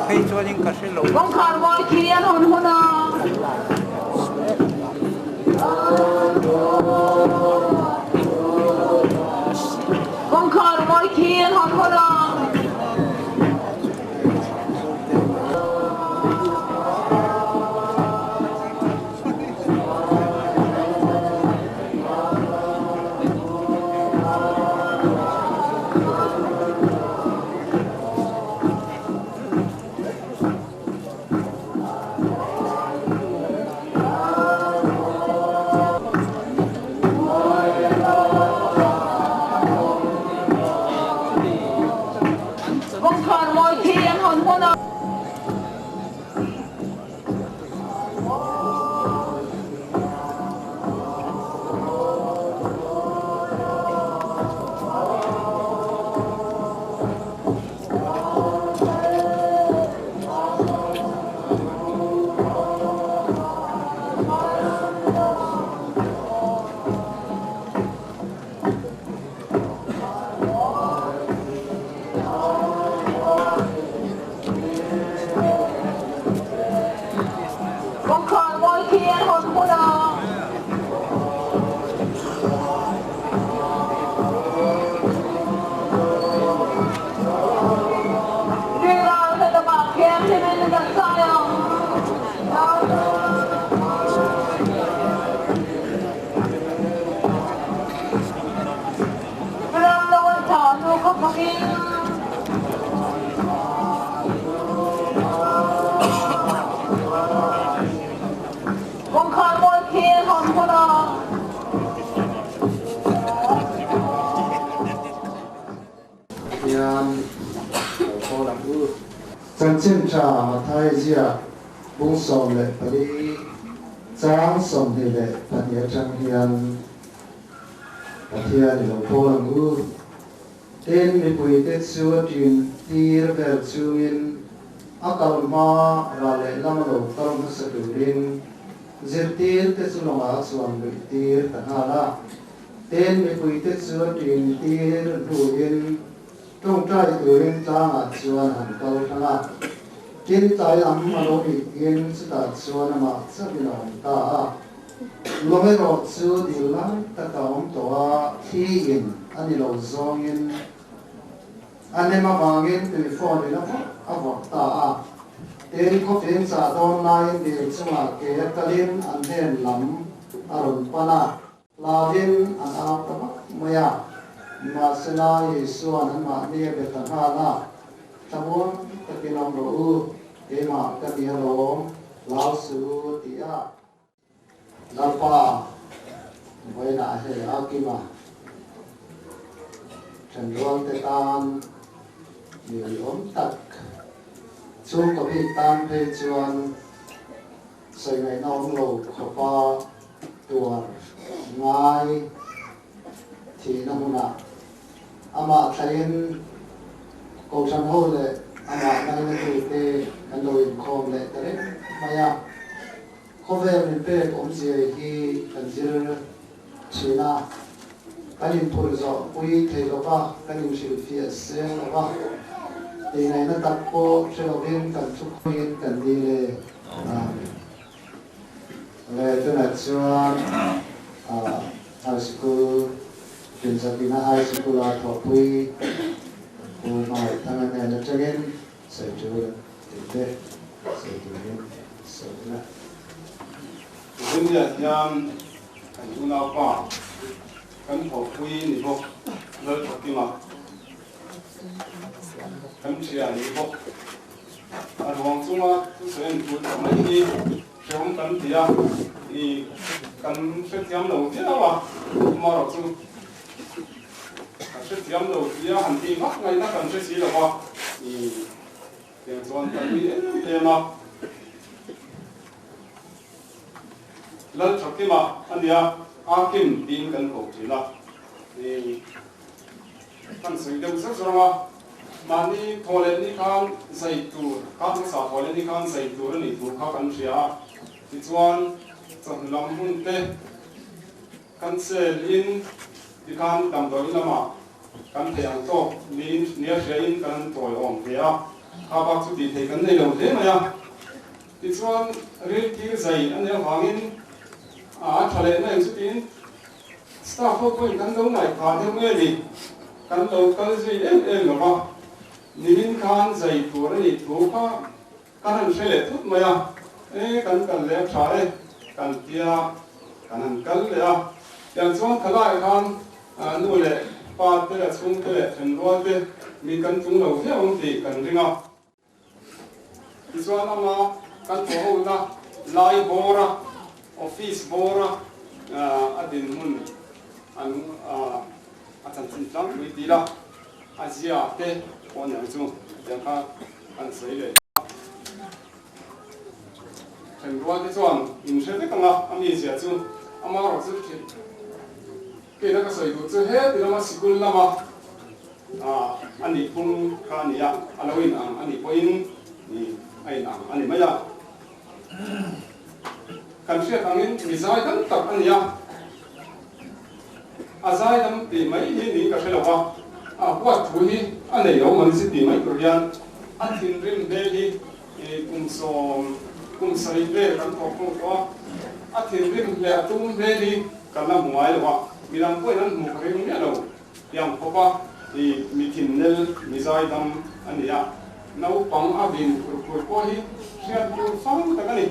phei chuanin ka hre lo. Kawngkhar mawi khi an hawn hun a. Kawngkhar mawi khi an hawn hun a. Kawngkhar mawi khi an hawn hun a. Kawngkhar mawi khi an hawn hun a. Riral hla lamah khian hlimin kan zai ang. Ram lo an tha hnu khaw fakin. Kawngkhar mawi khi an hawn hun a. Pathian lo thawl ang u. Chanchin tha Mathai ziak bung 14 chang 22 atang hian Pathian i lo thawl ang u. Tin, mipuite chu a ṭin tir vel chungin a kal hma ral lehlam a lo kal hmasa turin zirtirte chu lawngah a chuan luih tir ta nghal a. Tin, mipuite chu a ṭin tir hnuin ṭawngṭai turin tlangah chuan han kal hrang a. Tin, tlai lam a lo nihin chutah chuan amah chauhin a awm ta a. Lawng erawh chu dil lai tak a awm tawh a, thli in a ni lo zawngin a nem avangin tui phone in a vawrh a vawrh ta a. Tin, khawfing chah dawn laiin dil chungah ke a kalin an hnen lam a rawn pan a. Hlauvin an au ta vak mai a, nimahsela Isua'n anmahni a be ta nghal a, Thlamuang takin awm rawh u, keimah ka ni alawm, hlau suh u, a ti a. Lalpa vawiinah hei a kima thenrualte tan mi awm tak, chhungkaw bik tan phei chuan sawi ngaihna awm lo khawpa tuar ngai thihna hmunah amah thlain Kohhran ho leh amah ngainatute kan lo inkhawm leh ta reng mai a. Khawvel min pek awmzia hi kan zir thin a, kan inphurh zawh pui thei lo va, kan inhrilhfiah seng lo va, tih ngaihna tak pawh hre lovin kan thukhuiin kan dil e. Le tunah chuan High School Pinzakina High School a thawhpui Pu Hmangaihthanga hnen atangin sawi tul tih te sawi turin sawi ila. Zuniah hian kan unaupa kan thawhpui ni bawk Lalthakima kan thian ni bawk. A ruang chunga thusawi an tul ta mai hi hrehawm kan ti a, i kan hrethiam lo viau a, amaherawh chu kan hrethiam lo tia han tih vak ngaihna kan hre si lo va, i tiang chuan kan nui em em a. Lalthakima a nia, Akim tiin kan ko thin a, i. Kan sawi deuh zeuh zawng a, mahni thaw leh ni khan zai tur, kha hmasa thaw leh ni khan zai tur a nih tur kha kan hria a, tichuan chawhnu lam hun te kan sel in tikhan damdawi lamah kan thei ang tawk niin nia hria in kan han tawiawm ve a. Kha bak chu tih theih kan nei lo hle mai a. Tichuan riltir zai a nih avangin a tha leh mai chutiin staff ho pawhin kan lo ngaihthah deuh nge ni, kan lo kal zui em em lo va, nimin khan zai tur a nih thu kha Kan han hre leh thut mai a, e kan kal leh a tha e kan tia kan han kal leh a, tiang chuan thalaiah khan nu leh pa te leh chhungte leh thenrual te mi kan tlung lo viau ang tih kan ring a. Tichuan ama kan thawh hona lai bawra office bawra a dinhmun an a chanchin tlangpui tih la a zia te pawh a ni ang chu tiang kha. An sawi leh a. Thenrual te chuan in hre vek ang a, a mizia chu ama erawh chu thil keina ka sawi duh chu heti lama sikul lama a nih phung kha a ni a, a lo in ang a nih pawhin a in ang a ni mai a. Kan hriat angin mi zai dam tak a ni a, a zai dam tih mai hi niin ka hre lo va, a huat thu hi a nei lo mawni si tih mai tur hian a thinrim hmel hi kum sawm kum sarih vel kan thawk hnu tawh a, a thinrim leh a tum hmel hi kan la hmu ngai lo a, midang pawhin an hmu ka ring miah lo. Tiang khawpa i mi thinnel mi zaidam a ni a, naupang a vin khur khur pawh hi hriat tur fang tak a ni.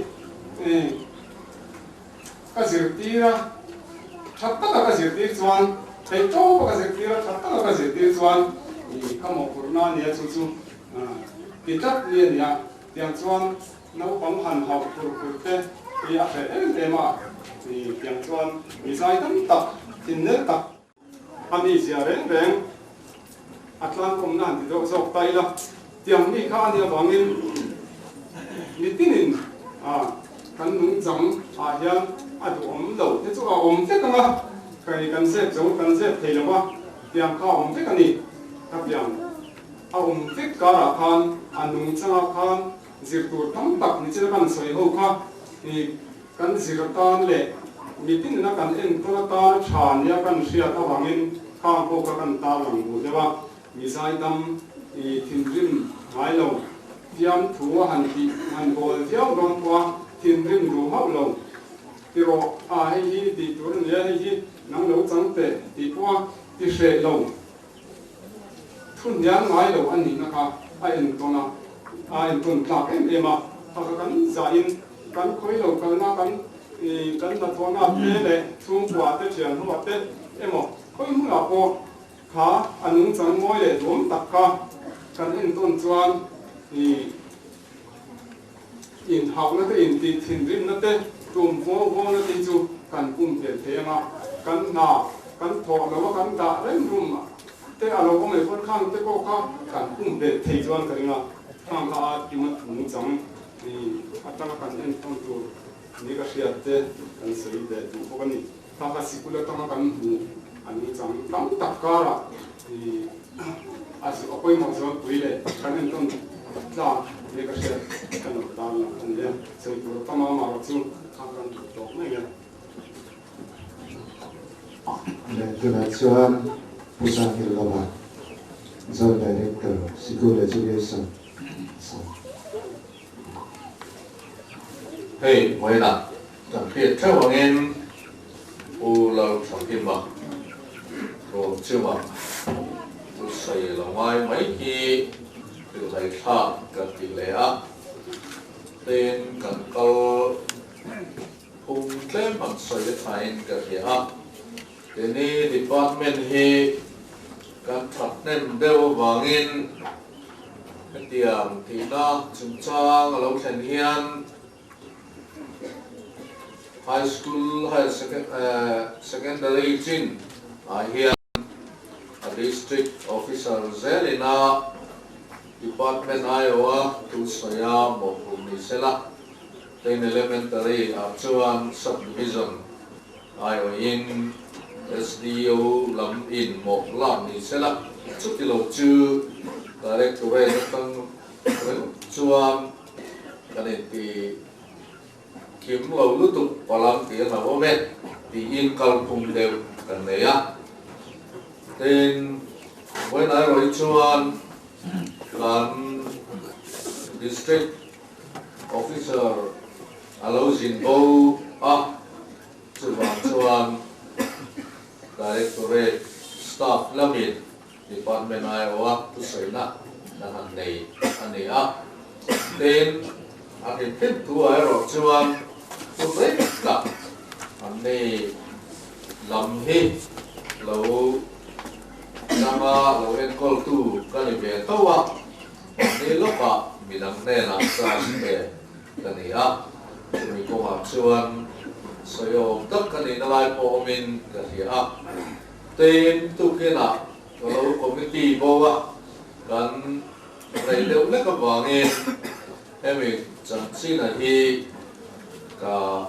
Ka zirtir a, tha taka ka zirtir chuan, thei tawpa ka zirtir a, tha taka ka zirtir chuan i ka mawhphurhna a nia chu chu ti tlat mi a ni a. Tiang chuan naupang han hauh khur khur te hi a hreh em em a, tiang chuan mi zaidam tak, thinnel tak, A mi zia reng reng a tlangkawmna han ti deuh zawk ta ila, tiang mi kha a nih avangin mitinin kan nungchang ah hian a duhawm lo te chu a awm vek ang a, kei kan zep zo kan zep thei lo va, tiang kha a awm vek a ni. Ka piang a awm vek karah khan a nungchangah khan zir tur tam tak nichina kan sawi ho kha Kan zir atan leh mitin ina kan enkawl atan tha nia kan hriat avangin khang pawh kha kan tarlang duh deuh a, mi zaidam i thinrim ngai lo, fiamthu a han tih han bawl viau dawn pawh a thinrim duh hauh lo. Ti rawh, a hei hi tih tur a nia, hei hi nang lo chang teh tih pawh a ti hreh lo. Thu hnial ngai lo a nihna kha a entawn a, a entawn tlak em em a, kha kha kan zahin kan khawi lo kalna kan kan hnathawhna te leh chhungkua te thian hnuah te emaw khawi hmunah pawh kha a nungchang mawi leh duam tak kha kan entawn chuan inhauhna te intih thinrimna te tum vawng vawngna te hi chu kan pumhlel thei ang a, kan hna kan thawh lo a kan dah reng rum te a lo awm leh pawn khang te pawh kha kan pumhlel thei chuan ka ring a, khang kha a kima nungchang atanga kan entawn tur ni ka hriat te kan sawi leh duh bawk a ni. Kha kha sikul atanga kan hmuh a nungchang tam tak karah a pawimawh zualpui leh kan entawn tlak ni ka hriat ka lo tan lo a ni a, sawi tur tam a amaherawh chu kha kan duh tawk mai a. Leh tunah chuan Pu Sangil lama Zone Director Sikul Education Sam. Hei vawiinah kan hriat theuh angin Pu Lalthakima ruang chungah Pu Sailo ngai mai hi hrilhhaithlak kan ti hle a, tin kan kal phung tlem han sawi a thain ka hria a, tini department hi kan thathnem deuh avangin hetiang tihna chungchang a lo thlen hian High School, Higher Secondary chin ah hian a District Officer zelin a Department aiawha thu sawi a mawhphurh ni sela, tin Elementary ah chuan Sub Division aiawhin SDO lam in mawh lak ni sela, chuti lo chu Directorate atang ringawt chuan Kan inti kim lo lutuk palang tih a hlauhawm e tiin kalphung deuh kan nei a. Tin, vawiin erawh hi chuan kan. District Officer a lo zin bo a, chuvang chuan Directorate staff lamin Department aiawha thusawina kan han nei a ni a. Tin, a hrim hrim thu ah erawh chuan thu rei tak an nei lam hi lo danga lo enkawltu ka ni ve tho a, mahni lawkah midang hnenah charge pe ka ni a, chumi kawngah chuan sawiawm tak ka nihna lai pawh awmin ka hria a. Tin, tukinah ka lo committee bo a, kan rei deuh lek avangin hemi chanchin-a hi ka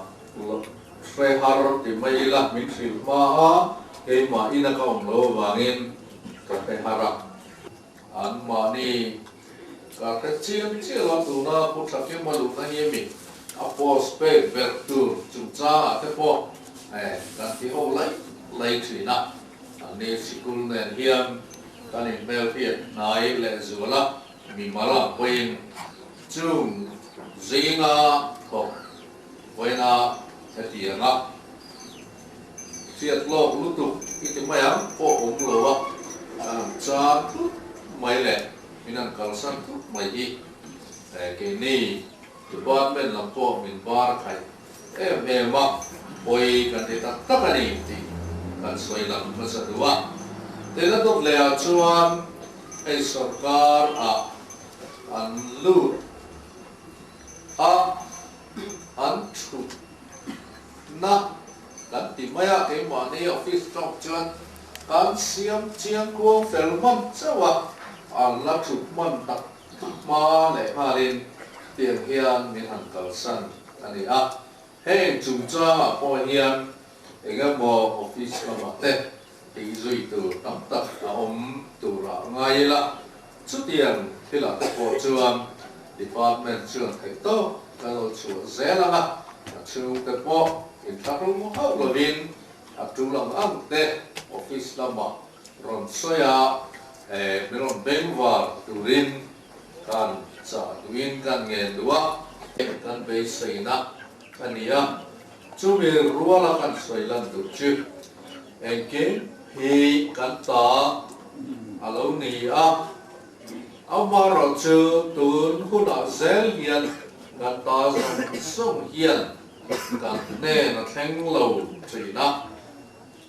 hre har ti mai ila, min hrilh hma a, keimah ina ka awm lo avangin ka hre har a. Anmahni ka hre chiang chiah a, tuna Pu Thakima luhna hi hemi a post pek ber tur chungchangah te pawh kan ti ho lai lai thin a, anni sikul nen hian kan inhmelhriat hnai lehzual a, mimal ang pawhin chung zinga thawk vawiina hetiang a hriat lawk lutuk i ti mai ang pawh awm lo a, an han chan thut mai leh min han kalsan thut mai hi keini department lam pawh min bar khaih em em a, pawi kan ti tak tak a ni tih kan sawi lang hmasa duh a. Tena dawt leh ah chuan hei sorkar ah an lut a, an thut na kan ti mai a, keimahni office tawk chuan kan siam chiang kuang fel hman chauh a, an la thut hman tak hma leh nghalin tiang hian min han kalsan a ni a. Heng chungchangah pawh hian eng emaw office lamah te tih zui tur tam tak a awm turah ngai ila, chutiang thilah te pawh chuan department chuan theih tawk kan lo chhuah zel ang a, a chhungte pawh inthlahrung hauh lovin a tul ang ang te office lamah rawn sawi a, min rawn bengvar turin kan chah duhin kan ngen duh a, kan beiseina a ni a, chumi ruala kan sawi lan duh chu engkim hi kan ta a lo ni a, amaherawhchu tun hunah zel hian kan ta zawng zawng hian kan hnen a thleng lo thin a.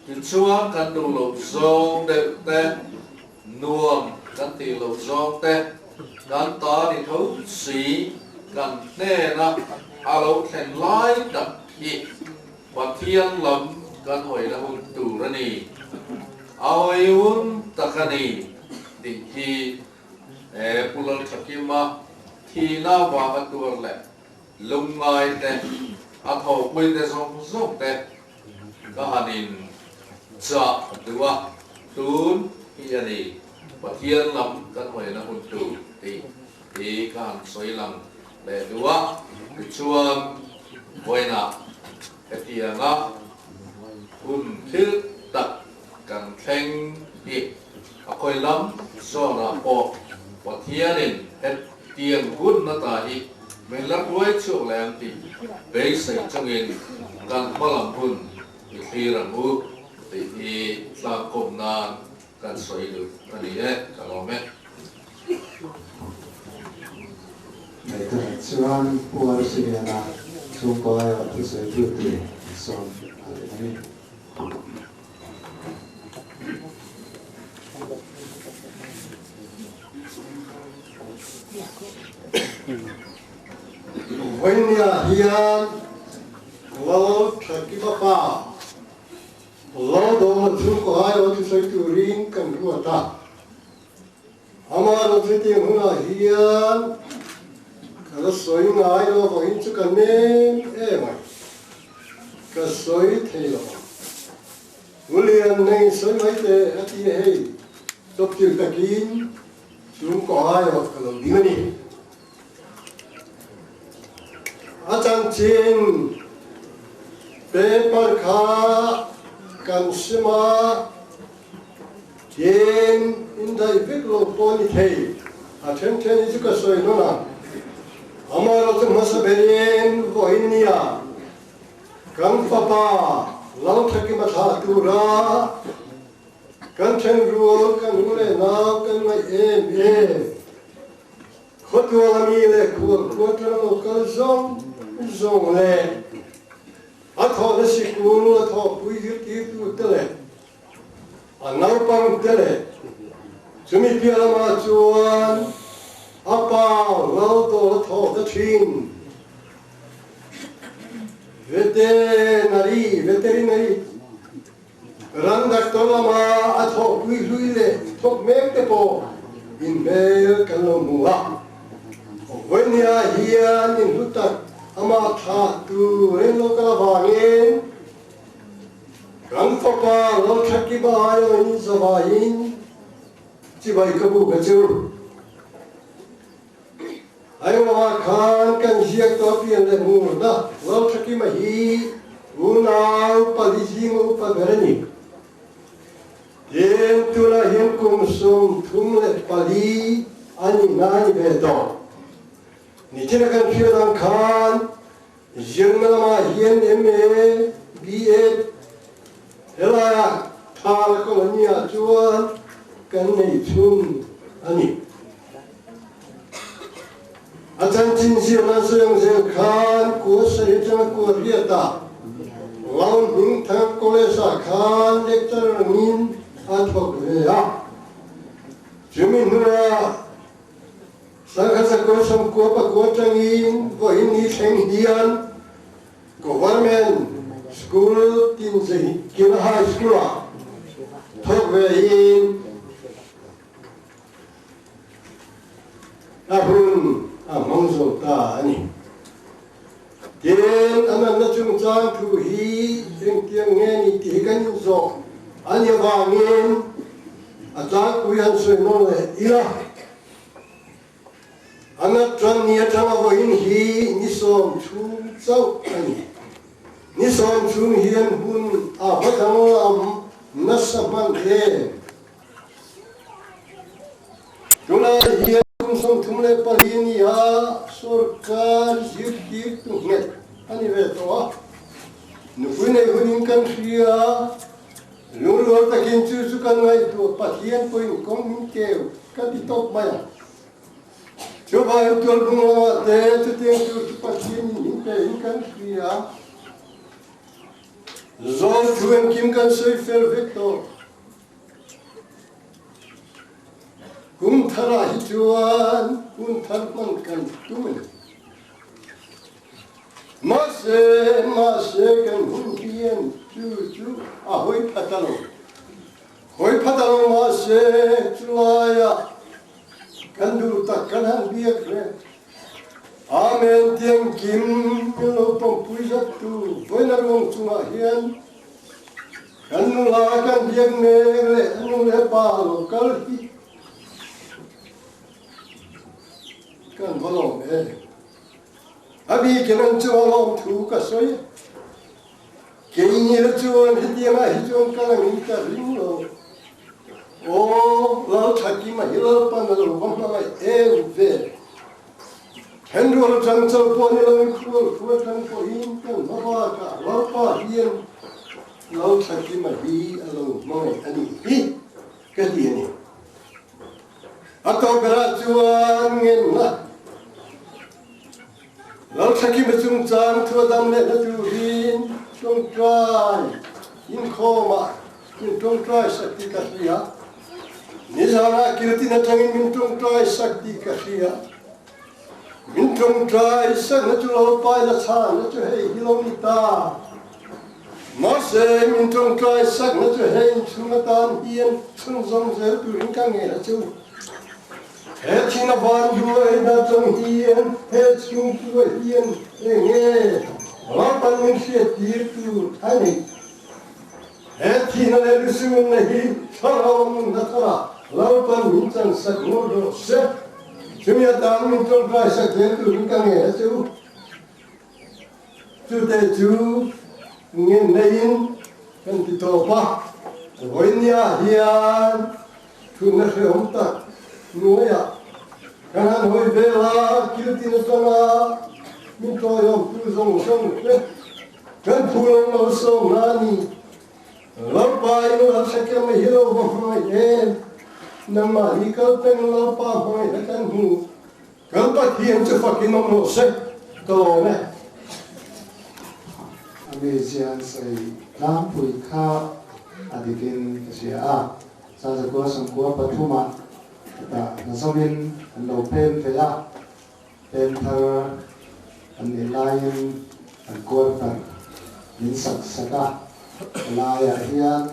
Tichuan kan duh loh zawng deuh te, nuam kan tih loh zawng te, kan ta ni tho si kan hnena a lo thlen lai tak hi Pathian lam kan hawina hun tur a ni, a hawi hun tak a ni tih hi he Pu Lalthakima thihna avanga tuar leh lungngai te, a thawhpui te zawng zawng te Ka han in chah duh a, tun hi a ni, Pathian lam kan hawina hun tur tih hi ka han sawi lang leh duh a, tichuan vawiinah hetianga hun thil tak kan thleng hi a khawi lam zawnah pawh Pathianin hetiang hun ata hi Min la hruai chhuak leh ang tih beisei chungin kan hma lam hun i thlir ang u tih hi tlangkawm nan kan sawi duh a ni e, ka lawm e. Ngaihtuahna chuan Pu Archiliana chhungkaw aiawh thusawitu tur an sawm a leh a ni. Vawinia hian Lal Thakima pa Lal Dawla chu Ohio thusawi turin kan ruat a. Ama lo chutiang hunah hian ka la sawi ngai lo avangin chu ka nem em a, ka sawi thei lo ang. Ulian nei sawi mai teh a ti a hei, chawpchilh takin chung kawngaiawh ka lo ding a ni. A chanchin paper kha kan sim a, tin indaih vek lo pawh a ni thei, a then then hi chu ka sawi nawn ang. Amaherawhchu hmasa berin vawiin nia kan fapa Lalthakima thlah tura kan thenrual kan u leh nau kan ngaih em em. Khawtual a mi leh khual khua tang lo kal zawng zawng leh a thawhna sikul a thawhpui zirtirtu te leh a naupang te leh chumi piah lamah chuan a pa Laldawla thawhna thin Veterinary Veterinary Ran doctor lama a thawhpui hlui leh thawk mek te pawh inhmel kan lo hmu a, vawinia hian in hlu tak amah thlah tur en lo kal avangin kan fapa Lalthakiba aiawhin zavaiin chibai ka buk a chu. Aiawah khan kan ziak tawh pian leh hmurna Lalthakima hi unau pali zinga upa ber a ni. Tin, tunah hian kum 34 a nihna a ni ve tawh. Nichina kan hriat ang khan zirna lamah hian MA, BA helaiah Thal Colony-ah chuan kan nei chhun a ni. A chanchin zirna sawi zel khan kua sawi atanga kua riatah Lau Hmingthang College-ah khan lecturer angin a thawk ve a. Chumi hnuah Sangha Zakua Sawmkua Pakua atangin vawiin ni thleng hian Government School Tinzehkina High School-ah thawk ve in A hun a hmang zo ta a ni. Tin, a natna chungchang thu hi engtiang nge ni tih hi kan inzawh a ni avangin a tlangpui han sawi nawn leh ila. A nat tan ni atanga vawiin hi ni sawm chhung chauh a ni. Ni sawm chhung hian hun a va danglam nasa hman em? Tunah hian kum 34 ni a sorkar zirtirtu nghet a ni ve tawh a, nupui nei hunin kan hria, lungrual takin chu chu kan ngaihtuah Pathian pawhin kawng min keu ka ti tawp mai a. Chuvangin tualbung lamah te chutiang tur chu Pathianin min pe in kan hria. Zawl thu engkim kan sawi fel vek tawh. Kum tharah hi chuan hun thar hman kan tum a ni. Mahse, mahse kan hun hian chu chu a hawi pha ta lo. Hawi pha ta lo mahse chulaiah kan duh tak kan han biak reng. Amen tiangkim min lo pawmpui zattu vawiin a ruang chungah hian Kan nula kan biak mek leh a nu leh pa lo kal hi kan va lawm em. A bikin an chunga lawm thu ka sawi a, keini la chuan hetiangah hi chuan kal angin ka ring lo. Aw Lalthakima hi Lalpan a lo va hmangaih em ve. Thenrual atang chauh pawh ni loin khual khu atang pawhin kan hma bakah Lalpa hian lo thlakima hi a lo hmangaih a nih hi ka ti a ni. A tawp berah chuan ngenna Lo thlakima chungchang thu a dam lehna turin tawngtai inkhawmah min tawngtai sak tih ka hria. Nizanah kiltin atangin min tawngtai sak tih ka hria. Min tawngtai sakna chu Lalpa ila chhanna chu hei hi lo ni ta. Mahse, min tawngtai sakna chu hei inchhung atan hian chhunzawm zel turin ka ngel a chu. He thing a van duai na chang hian he chhungkua hian eng nge Lalpan min hriat tir tur a ni. He thihna leh lusungna hi thlarau nunna tharah Lalpan min chansak ngawt rawh se. Chumi atan min tawngtai sak zel turin ka ngen a che u. Chute chu ngen neiin kan ti tawp a, vawinia hian thunna hrehawm tak hnuaiah. Kan han hawi vel a, kil tin atanga min tawiawmtu zawng zawng te kan phu lo lo sawm na a ni. Lalpa in lo hrekem a hi lo va hmangaih em? Nangmah hi kal peng Lalpa hmangaihna kan hmu. Kan Pathian chu fakin awm rawh se, ka lawm e. A mizia an sawi tlangpui kha a dikin ka hria a, Sazakua Sangkua pathumah hetah hna zawmin an lo pem ve a, pem thar an nih laiin an quarter min sak sak a, helaiah hian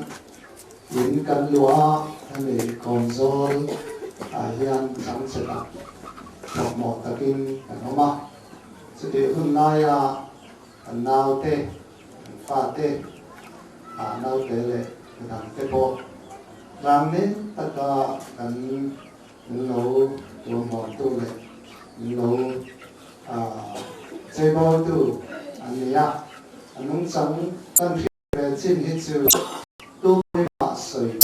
in kan luah a, hemi kawnzawl ah hian changche tak thawkmawh takin kan awm a, chutih hun laia kan naute, kan fate, ah naute leh midangte pawh tlang nem taka kan min lo tuamhawmtu leh min lo cheibawltu an ni a, a nungchang kan hriat ve chin hi chu tumah sawi.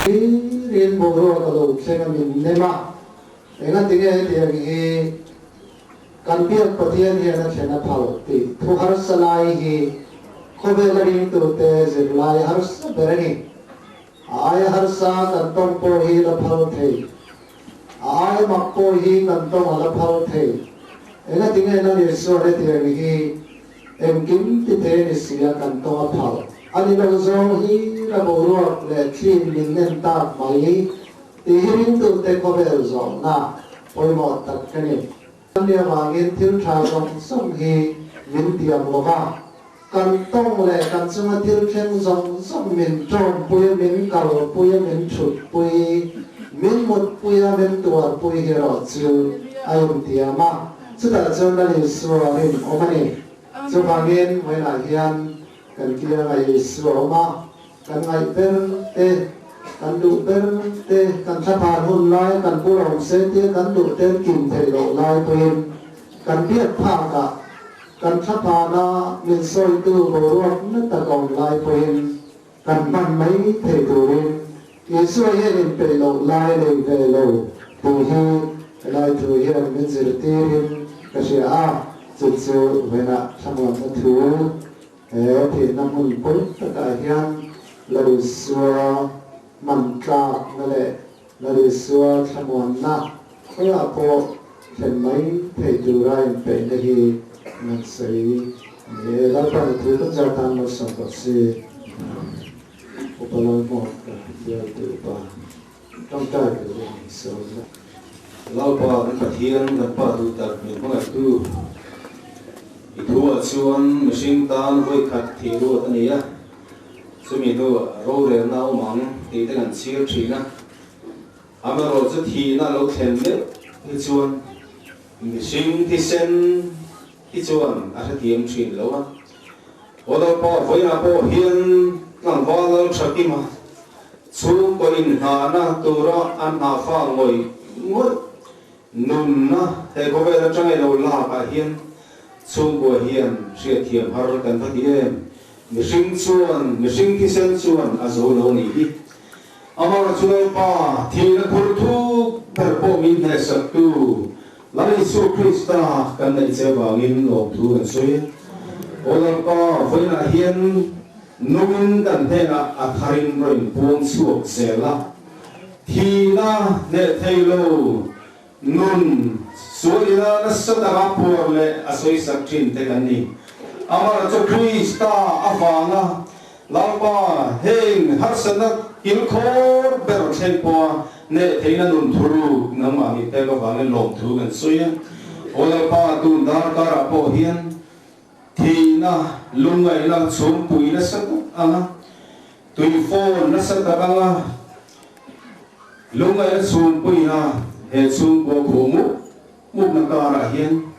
Hlirin boruak a lo thleng a min nem a, engatinge hetiang hi kan biak Pathian hian a thlen a phal tih thu harsa lai hi khawvela ringtute zirlai harsa ber a ni. A aia harsa kan tawng pawh hi la phal thei. A aia mak pawh hi kan tawng a la phal thei. Engatinge Lal Isua hetiang hi Engkim ti thei ni sia kan tawng a phal. A ni lo zawng hi la boruak leh thlim min nen tak mai tih hi ringtute khawvel zawhna pawimawh tak ka ni. Kan nih avangin thil tha zawng zawng hi min tiam lo va, kan tawng leh kan chunga thil thleng zawng zawng min tawmpui a, min kalpui a, min thutpui, min mutpui a, min tuarpui hi erawh chu a intiam a. Chutah chuan Lal Isua rinawm a ni. Chuvangin vawiinah hian kan kianga Isua awm a, kan ngaih ber te, kan duh ber te, kan thlaphan hun lai, kan bul awm se tia kan duh ten kim theih loh lai pawhin kan biak phakah, kan thlaphana min sawitu boruak na tak awm lai pawhin kan hman mai thei turin Isua hian inpeih loh lai a nei ve lo tih hi helai thu hian min zirtirin ka hria a, chu chu vawiinah thlamuanna thu he thihna hmun pawi takah hian Lal Isua hman tlakna leh Lal Isua thlamuanna khawiah pawh thlen mai thei tura inpeihna hi an sawi a ni e. Lalpan a thu kan zar tan malsawm bawk si. Upa Lalhmuak ka bialtu upa tawngtai turin min sawm a. Lalpa kan Pathian kan Pa duh tak min hmangaihtu i thu ah chuan mihring tan vawi khat thih ruat a ni a, chumi hnu rorelna a awm ang tih te kan chhir thin a, amaherawh chu thihna lo thlen meuh hi chuan mihring thisen hi chuan a hrethiam thin lo a. Aw Lalpa, vawiinah pawh hian tlangval lal tha kima chhungkaw inhnahna tura an hnahfa ngawih ngawih nunna he khawvel atanga i lo lakah hian chhungkua hian hriatthiam har kan va ti em? Mihring chuan, mihring thisen chuan a zo lo nih hi. Amah chu Lalpa, thihna phur thuk ber pawh min hnehsaktu Lal Isua Krista kan neih che avangin lawmthu kan sawi a. Aw Lalpa, vawiinah hian nungin kan hnenah a tharin rawn inpuang chhuak zel a. Thihna hneh thei lo nun sualina nasa taka puar leh a sawisak thin te kan ni. Amah chu Krista avanga Lalpa, heng harsatna kilkhawr ber thleng pawha hneh theihna nun thuruk nangmah nih pek avangin lawmthu kan sawi a. Aw Lalpa, tun darkarah pawh hian thihna, lungngaihna chhungpui nasa tak anga, tuifawn nasa tak anga lungngaihna chhungpuina he chhungkua khuh mup mupna karah hian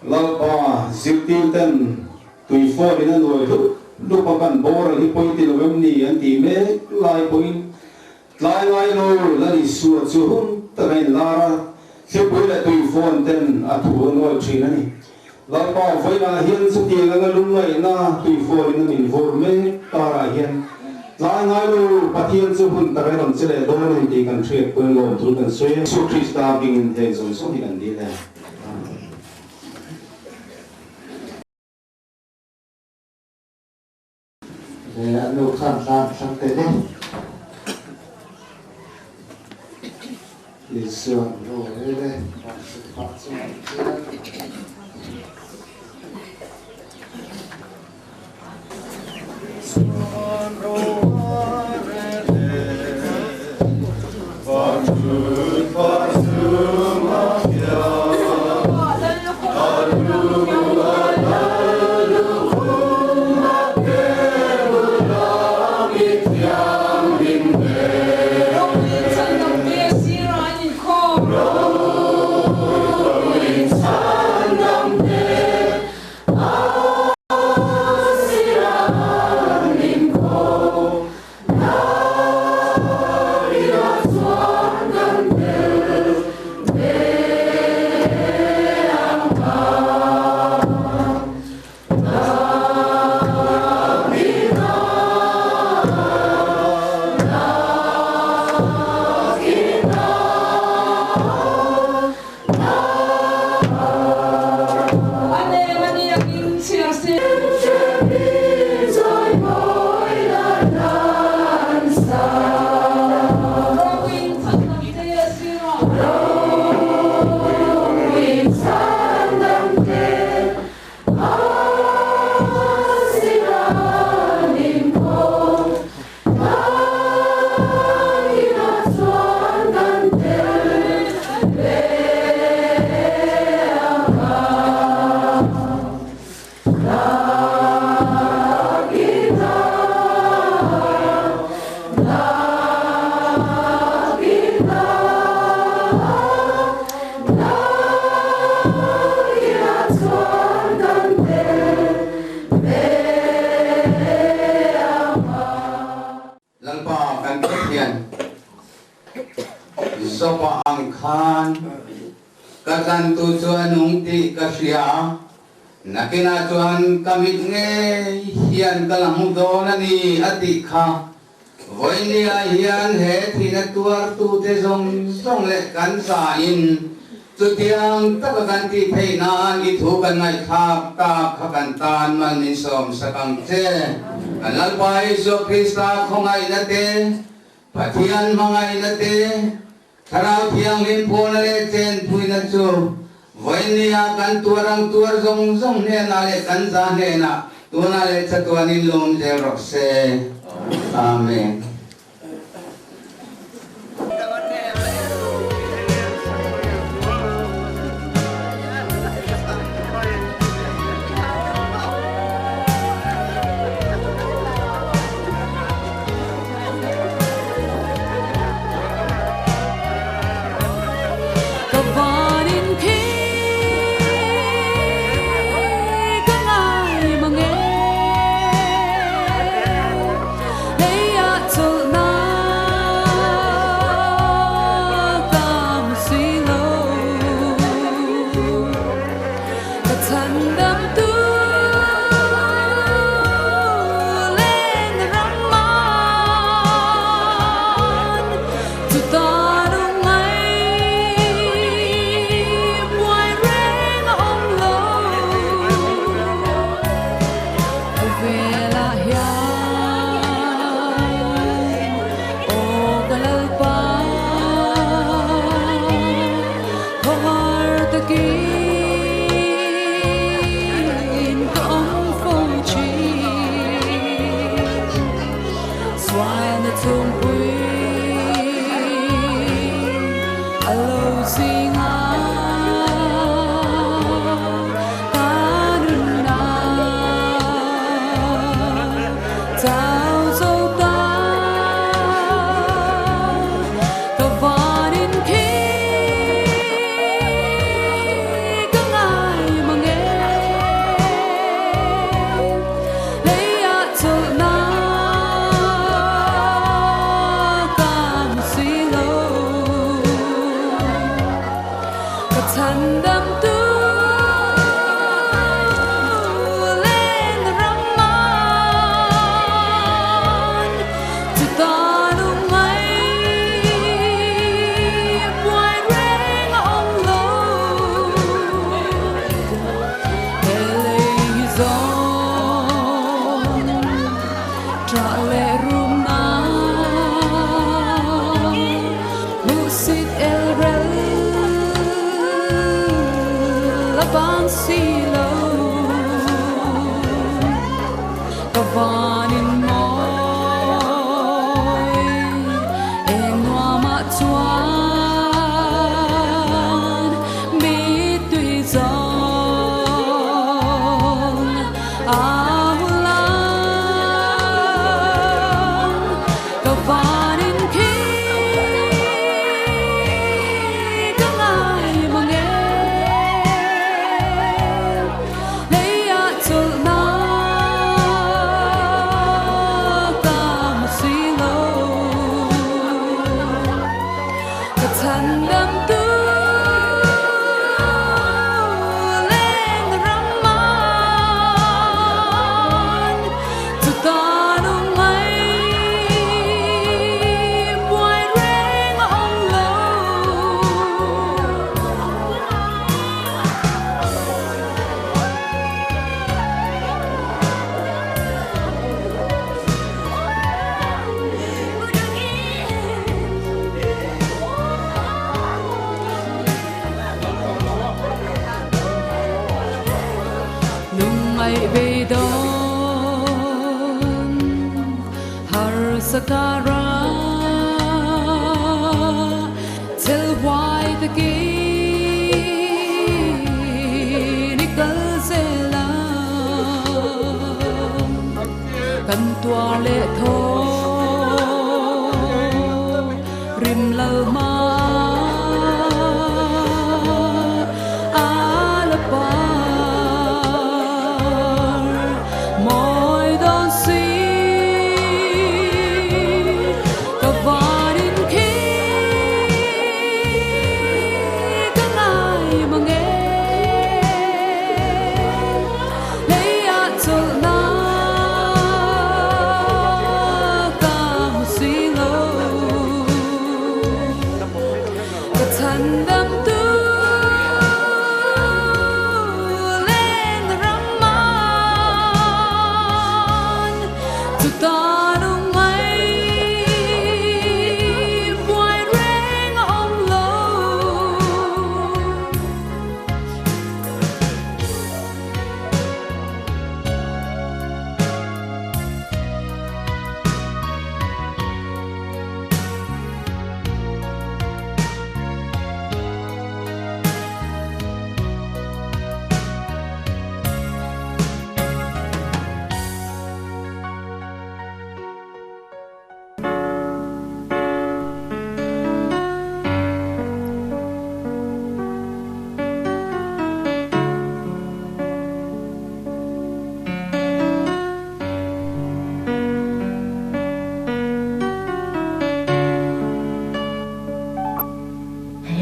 Lalpa, zirtir ten tui phone in a nuai hlup hlup a kan boral hi pawi ti lo em ni an tih mek lai pawhin tlai ngai lo Lal Isua chu hun tak a inlar a, thlipui leh tui phone ten a thu a nuai thin a ni. Lalpa, vawiinah hian chutiang anga lungngaihna tui phone in a min vur mek karah hian tlai ngai lo Pathian chu hun tak a rawn che leh dawn a ni tih kan hriat pawhin lawmthul kan sawi a. Isua Krista hmingin heng zawng zawng hi kan dil e. Le an nu khan hlan thlang te ni. Isuan ro rel e, van sut pah chungah hian. Isuan ro rel e, van sut pah chungah hian. Kan Pathian Zopa ang khan ka tlantu chu a nung tih ka hria a, nakinah chuan ka mit ngei hian ka la hmu dawn a ni a tih kha. Vawinia hian he thihna tuartute zawng zawng leh kan zain chutiang taka kan tih theih nan i thu kan ngaihthlak tak kha kan tan mal min sawm sak ang che. Kan Lalpa Isua Krista khawngaihna te, Pathian hmangaihna te, Thlarau Thianghlim pawlna leh chenpuina chu vawinia kan tuar ang tuar zawng zawng hnenah leh kan za hnenah tunah leh chatuanin lawm zel rawh se. Amen. Ka vanin khi ka ngai mang e Leiah chawlhna ka hmu si lo Ka chhandamtu len ramman Chuta lungngai buai reng a awm lo Khawvelah hian aw ka Lalpa Khawhar takin ka awm fo thin. Sualna chhungpui a lo zing a, ka nunna chau zo ta. Ka vanin khi ka ngai mang e Leiah chawlhna ka hmu si lo Ka chhandamtu len ramman Chuta lungngai buai reng a awm lo He lei hi zawng ṭah leh rum nan Hmuhsit el rel a ban si lo Ka van in mawi eng nuamah chuan mittui zawng a hu lang. Ka van in khi ka ngai mang e Leiah chawlhna ka hmu si lo Ka chhandamtu leng ramman Chuta lungngai buai reng a awm lo. Lungngaih beidawn harsa kara Chel huai takin i kal zel ang. Kan tuar leh thaw rim lal hma a la par mawi dawn si. Ka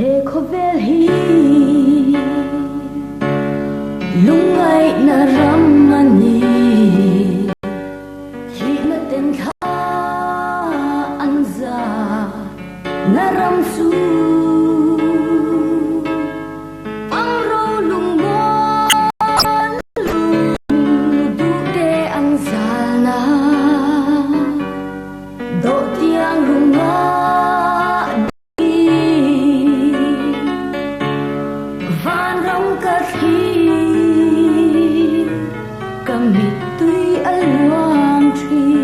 He khawvel hi lungngaihna ram a ni. Thihna ten thla an za na ram chu. Ang ro lungmual lung duhte an zalna. Dawhtiang rungah di vanram ka thlir, ka mittui a luang thin.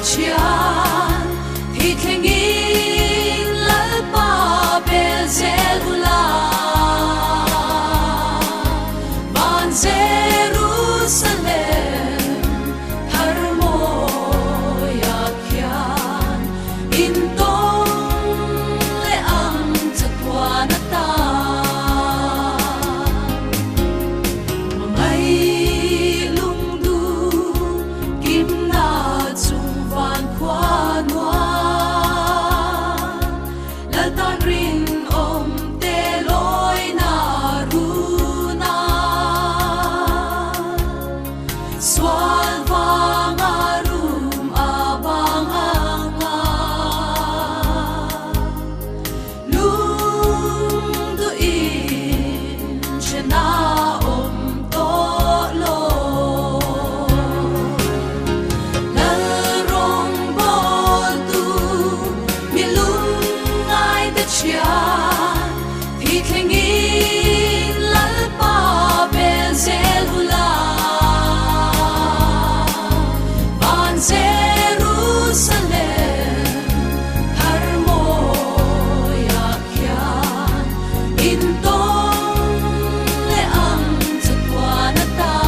thian thi thlengin Lalpa bel zel ula Van Jerusalem thar mawiah khian in tawng leh ang chatuan atan. Hmangaih lungdu kimna chung van khua nuam Laltan rinawm te lawina runa. Sual vanga rum a bang anga lung duhin then a awm tawh lo. Lalrawng bawltu mi lungngai te thian thi thlengin Lalpa bel zel ula. Van Jerusalem thar mawiah khian in tawng leh ang chatuan atan.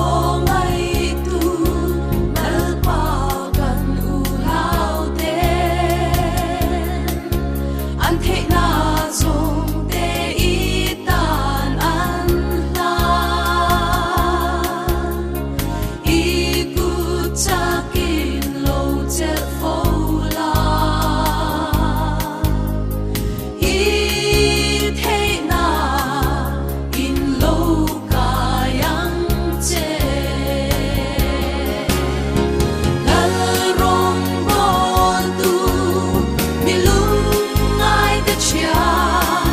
Khawngaihtu Lalpa kan unaute an theihna zawng te i tan an hlan. I kut chakin lo chelh fo la. I theihna in lo kai ang che. Lalrawng bawltu mi lungngai te thian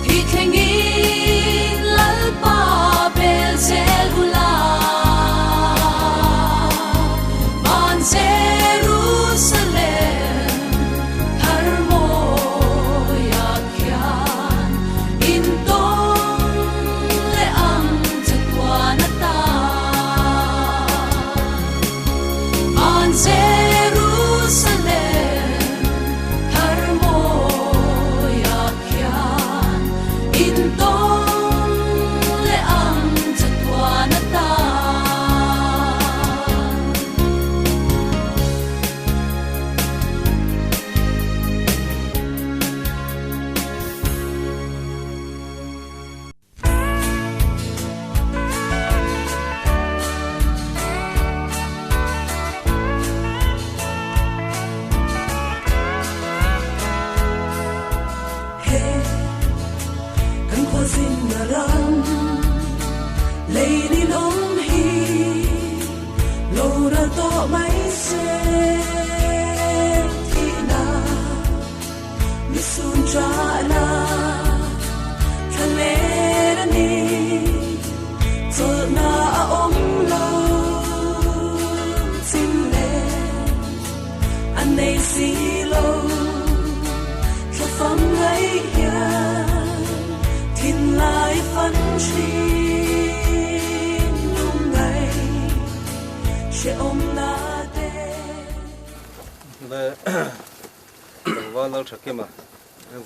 thi thlengin Lalpa bel zel ula. Van Jerusalem thar mawiah khian in tawng leh ang chatuan atan. Van Jerusalem thar mawiah khian in tawng leh ang chatuan atan. He kan khuazing a ram lei ninawm hi lo ral tawh mai se thihna misun ṭahna thlaler a ni chawlhna a awm lo chin le an nei si lo thlafam ngaih hian thinlai fan thin lungngai hrehawmna te. Le tlangval lal tha kima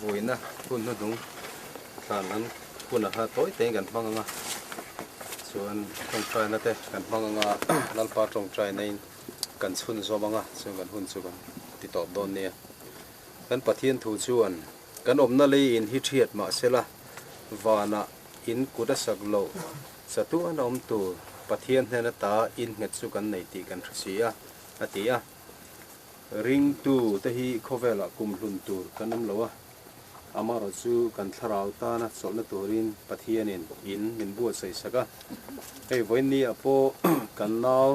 vuina hun hnuhnung thlan an hun a kha tawi tein kan hmang ang a, chuan tawngtaina te kan hmang ang a, Lalpa tawngtaina in kan chhun zawm ang a, chuan kan hun chu kan ti tawp dawn nia. Kan Pathian thu chuan kan awmna lei in hi thiat mahsela vanah in kut a sak loh chatuan a awm tur Pathian hnen ata in nghet chu kan nei tih kan hre si a, a ti a. Ringtu te hi khawvelah kum hlun tur kan awm lo a, amaherawh chu kan thlarau tana chawlhna turin Pathianin in min buatsaih sak a. Hei vawiin ah pawh kan nau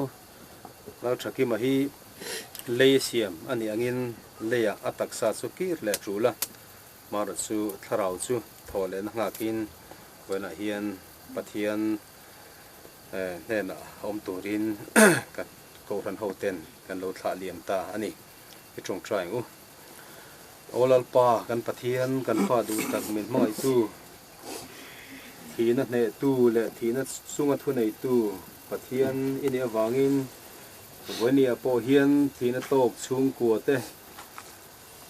Lalthakima hi lei a siam a nih angin leiah a taksa chu kir leh a tul a, amaherawh chu thlarau chu thawh lehna nghakin vawiinah hian Pathian hnenah awm turin kan. Kohhran hoten kan lo thlah liam ta a ni. I tawngtai ang u. Aw Lalpa, kan Pathian, kan Pa duh tak min hmangaihtu, thihna hnehtu leh thihna chunga thuneitu Pathian i nih avangin vawinia pawh hian thihna tawk chhungkua te,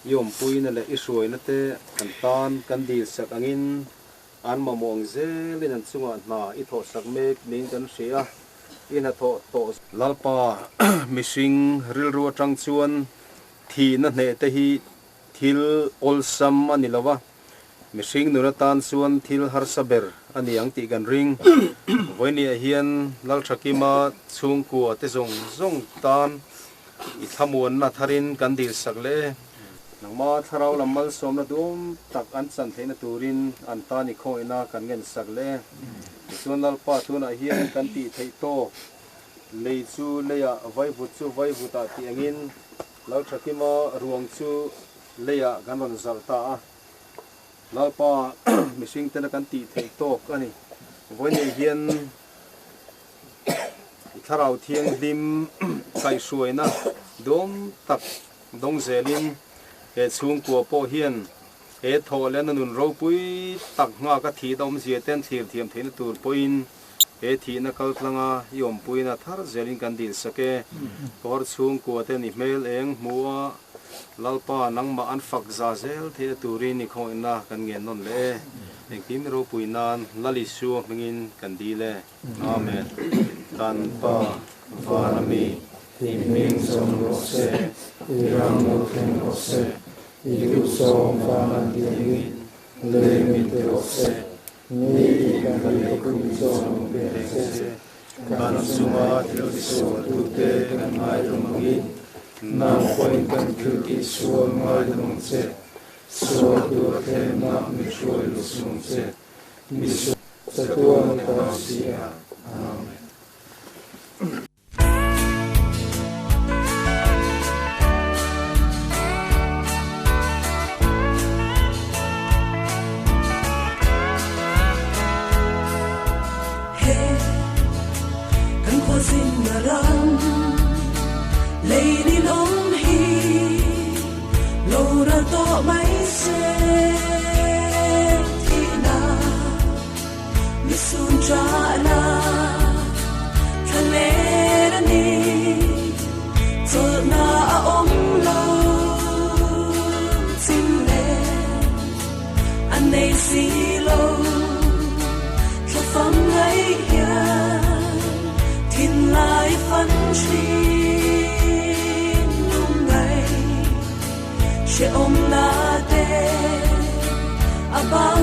i awmpuina leh i hruaina te an tan kan dilsak angin an mamawh ang zelin an chungah hna i thawhsak mek niin kan hria a, i hnathawh tawh. Lalpa, mihring rilru atang chuan thihna hneh te hi thil awlsam a ni lo a, mihring nun atan chuan thil harsa ber a ni ang tih kan ring. Vawinia hian Lalthakima chhungkua te zawng zawng tan i thlamuanna tharin kan dilsak leh e. Nangma thlarau lam malsawmna duhawm tak an chan theihna turin an tan i khawngihna kan ngensak leh e. Tichuan Lalpa tunah hian kan tih theih tawk, lei chu leiah vaivut chu vaivutah tih angin Lalthakima ruang chu leiah kan rawn zalh ta a. Lalpa mihring tena kan tih theih tawk a ni. Vawiin hian i thlarau thianghlim kaihhruaina dawm tak dawng zelin he chhungkua pawh hian he thawhlehna nun ropui tak nghaka thihna awmzia te an thlir thiam theihna tur pawhin he thihna kaltlanga i awmpuina thar zelin kan dilsak e. Kawr chhungkua ten i hmel eng hmuha Lalpa nangmah an fak za zel theihna turin i khawngihna kan ngen nawn leh e. Engkim ropui nan Lal Isua hmingin kan dil e. Amen. Kan Pa vana mi. I hming zawng rawh se, i ram lo thleng rawh se, i duhzawng vana diangin lei min pe rawh se, ni i kan lei kum zawng min pe ang che. Kan chunga thil tisualtute kan ngaidam angin, nang pawhin kan thil tihsual ngaidam ang che, sual tur thlenna min hruai lut sung che. Mi chatuan ta si a. Amen. He kan khuazing na ram lei ninawm hi lo ral tawh mai se thihna misun ṭahna thlaler a ni chawlhna a awm lo chim leh a nei si lo thlafam ngaih hian thinlai fan thin lungngai hrehawmna te a bang.